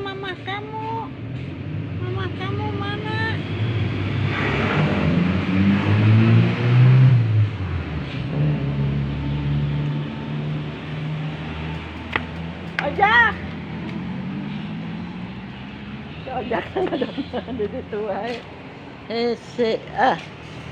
Mamah kamu? Mamah kamu mana? Ojak. Si Ojak na di situ wae. Hese ah.